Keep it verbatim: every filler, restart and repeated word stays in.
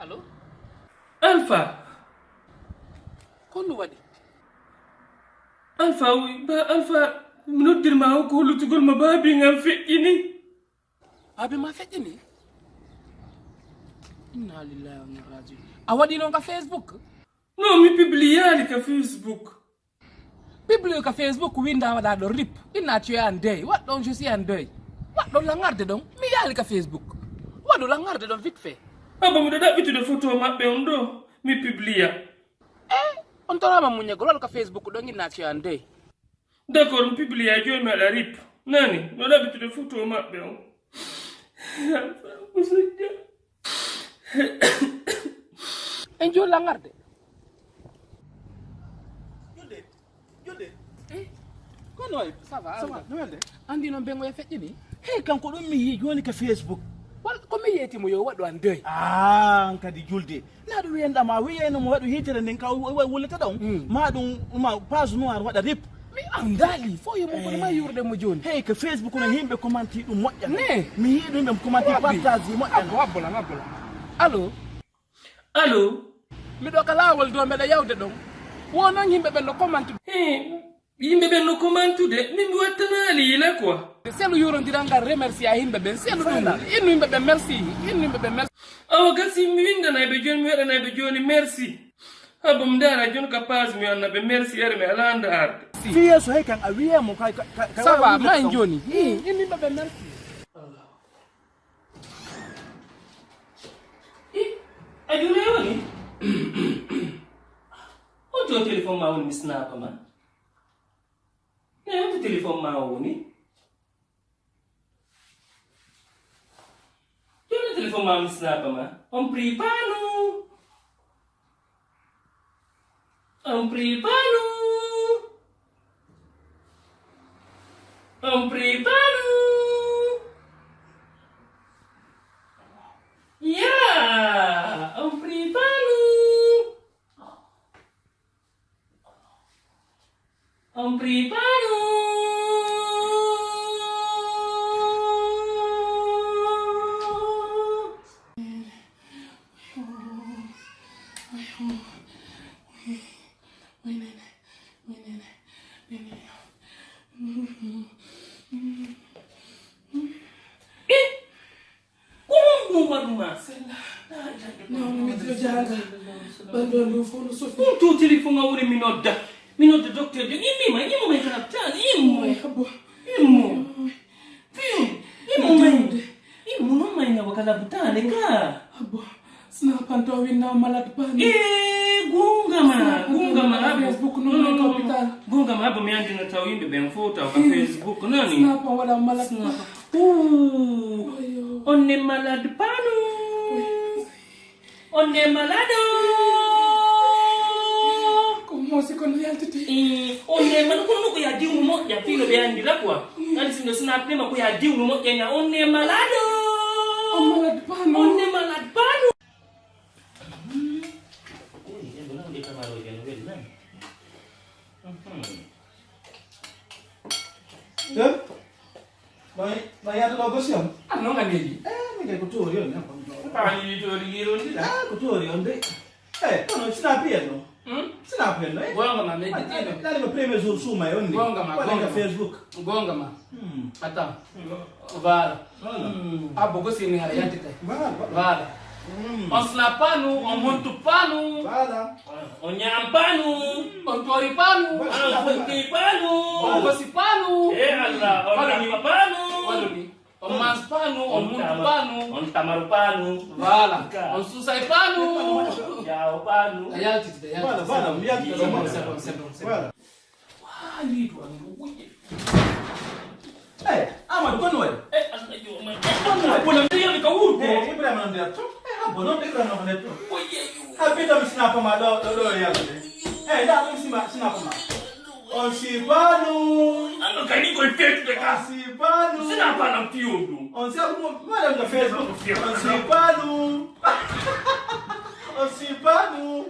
Allo? Alpha! Ko ɗum waɗi? Alpha, wi-, ba, Alpha, mi noddirma o ko hollitugol ma baabi ngan feƴƴini. Baabi ma feƴƴini? Inna lillahi wa inna ilaihi rajiun. A waɗi noon ka Facebook? Non, mi publiyaali ka Facebook. Publie ka Facebook, winda waɗa ɗon rip. Inna tu es en deuil. Waɗ ɗon je suis en deuil. Waɗ ɗon langarde ɗon. Mi yaali ka Facebook. Waɗu langarde ɗon vite fait. Aba miɗo ɗaɓɓitude photo maɓɓe on ɗo. Mi publia. Eh, on torama muññagol, waɗu ka Facebook ɗon, inna tu es en deuil. D'accord, mi publia jooni mi waɗa rip. Nani, miɗo ɗaɓɓitude photo maɓɓe on. Musajja. En jooni langarde. Julde, julde. Eh? Kono wayi, ça va, ça va, no welde? Andi noon bengo e feƴƴini? Hey, kanko ɗum mi yii jooni ka Facebook. Wal, ko mi yeeti mo yo waɗu an deuil. Ah, an kadi julde. Na ɗum wiyanɗa ma wiyayno mo waɗu hiitere nden ka wa-, wa-, wullata ɗon. Hmm. Ma ɗum, ma page noir waɗa rip. Mi andaali, fo yo mo kono ma yurde mo jooni. Hey, ka Facebook no yimɓe commenti ɗum moƴƴa. Ne? Mi yii ɗum ɓe commenti partage moƴƴa. Abbo, abbo lan, abbo lan. Allo? Allo? Miɗo ka laawol dow, mbeɗa yawde ɗon. Wo noon yimɓe ɓen no commentude. He, yimɓe ɓen no commentude, min mi wattanaali yila quoi. Selu yurondiral ngal remercia yimɓe ɓen. Selu ɗum. Voilà. Innu yimɓe ɓen merci. Innu yimɓe ɓen merci. Awa gasi mi windanay ɓe jooni, mi waɗanay ɓe jooni merci. Habo mi ndaara jooni ka page mi anna ɓe merci, ere mi alaa ndaarde. Fii yeeso hey kan a wiyee mo kay, ka, ka, ka ça va, ma en jooni. Hi, innu yimɓe ɓen merci. Ih, a juulee woni? On to téléphone ma woni mi snapa ma? Ne on to téléphone ma o woni? Joni téléphone ma mi snapa ma? On prie pas nous. On prie pas nous. On prie pas nous. Yeah, on prie pas nous. On prie pas nous. Ko honɗum waɗu ma? Sella. Nawna mi to jaanga. Ɓandu an ɗum fof no sofi. Ɗum to téléphone am woni mi nodda. Mi nodda docteur de. Immi ma, immo may ka labtaade. Immo. Oy, habbo. Immo. Fiyo. Immo may. Immo noon may nawa ka labtaade ka. Habbo. Snap an to winna malade pas. Eh, goonga ma, goonga ma, habbo. Facebook noon, non, non, hôpital. Goonga ma, habbo, mi anndina taw yimɓe ɓen fof taw ka Facebook nani. Snap an waɗa malade pas. Ooh, on ne malade pas, non. On ne malade. Ko moosi kono yaltete. Eh, on ne malade, kono ko ya diwnu moƴƴa, fii no ɓe anndira quoi. Anndi si no snap ne ma ko ya diwnu moƴƴa, na on ne malade. On malade pas, non. On ne malade pas, non. Hmm. Ui, e, bonan de kamaro je no weli nan. Mhm. Eh? Ma, ma yata ɗo gosi on? Ah, non, nga neli. Eh, mi kay ko tori on, ne, ko tori. Ba ni tori giro ndi la. Ah, ko tori on de. Eh, kono sina piyen no. Hmm? Sina piyen no, eh? Gonga ma, me ditino. Nani ko premier jour suma e on ni. Gonga ma, wala gonga ka ma. Facebook. Gonga ma. Hmm. Attends. Voilà. Voilà. Hmm. Abbo gosi ni hara yalti kay. Voilà, voilà. Voilà. Hmm. On snap pas nous, on monte pas nous. Voilà. On ñaam pas nous. On tori pas nous. Voilà. On fotti pas nous. On gosi pas nous. Eh Allah, on rapa pas nous. Voilà. On mange pas nous, on monte pas nous. On tamaru pas nous. Voilà. On suusay pas nous. Jaawo pas nous. A yalti, a yalti. Voilà, voilà, mi yalti. C'est bon, c'est bon, c'est bon, c'est bon. Voilà. Waa, leydi o, anndi o wuƴƴe. Eh, Amadou, ko no waɗi? Eh, Allah, yo, ma. Ko no waɗi? Bola, mi yewi ka wuuro. Eh, Ibrahima no nder to. Eh, habbo, noon Ibrahima no nder to. Ko yewi. Ha, bita mi snap ma ɗo, ɗo, ɗo, yalde. Eh, nda ɗum sima, snap ma. On sipanu. Anno kay ni koye feetude ka. On sipanu. Sina pa na fiyo ɗum. On sipa mo, maɗam ka Facebook. On sipanu. On sipanu.